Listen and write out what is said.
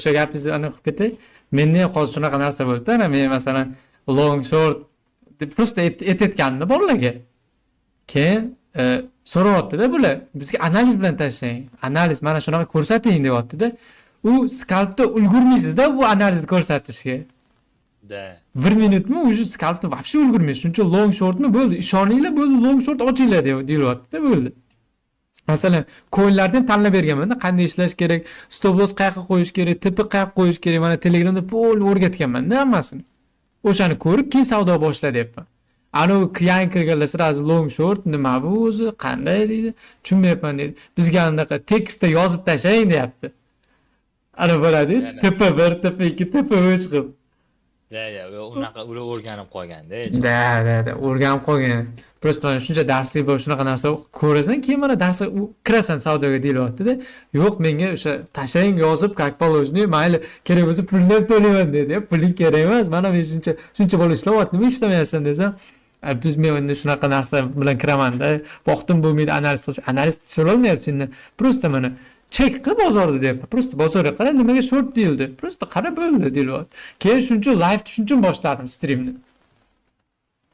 O'sha gapingizni anaqa qilib ketay. Menda ham hozir shunaqa narsa bo'ldi. Ana men, masalan, long short deb просто aytayotganimda bolalarga. Keyin so'rayapti-da bular. Bizga analiz bilan tashlang. Analiz mana shunaqa ko'rsating deyapti-da. U skalpda ulgurmaysizda bu analizni ko'rsatishga. Да. Bir minutmi, уже skalpda вообще ulgurmaysiz. Shuncha long shortmi, bo'ldi. Ishoninglar, bo'ldi, long short ochinglar deyilyapti-da, bo'ldi. Masalan, coinlarni ham tanlab berganman-da, qanday ishlash kerak, stop loss qayerga qo'yish kerak, TP qayerga qo'yish kerak, mana Telegramda полный o'rgatganman-da hammasini. O'shani ko'rib, keyin savdo boshla deyapman. Anavi yangi kirganlar сразу long short nima bu o'zi, qanday deydi, tushunmayapman deydi. Bizga anaqa tekstda yozib tashlang deyapti. Ana bo'ladi, Yana. TP 1, TP 2, TP 3 qilib. Да, unaqa ular o'rganib qolganda. Да, o'rganib qolgan. Просто mana shuncha darslik bor, shunaqa narsa ko'rasan, keyin mana darsga kirasan savdoga deyilyapti-da. Yo'q, menga o'sha tashlang yozib, как положено, mayli, kerak bo'lsa pulni ham to'layman dedi. Puling kerak emas, mana men shuncha shuncha bola ishlayapti, nima ishlamayapsan desam, biz men endi shunaqa narsa bilan kiramanda, vaqtim bo'lmaydi analiz qilish. Analiz so'ralmayapti sendan. Просто mana chek qil bozorda deyapman. Просто bozorga qara, nimaga short deyildi. Просто qara, bo'ldi deyilyapti. Keyin shuncha live, shuning uchun boshladim streamni.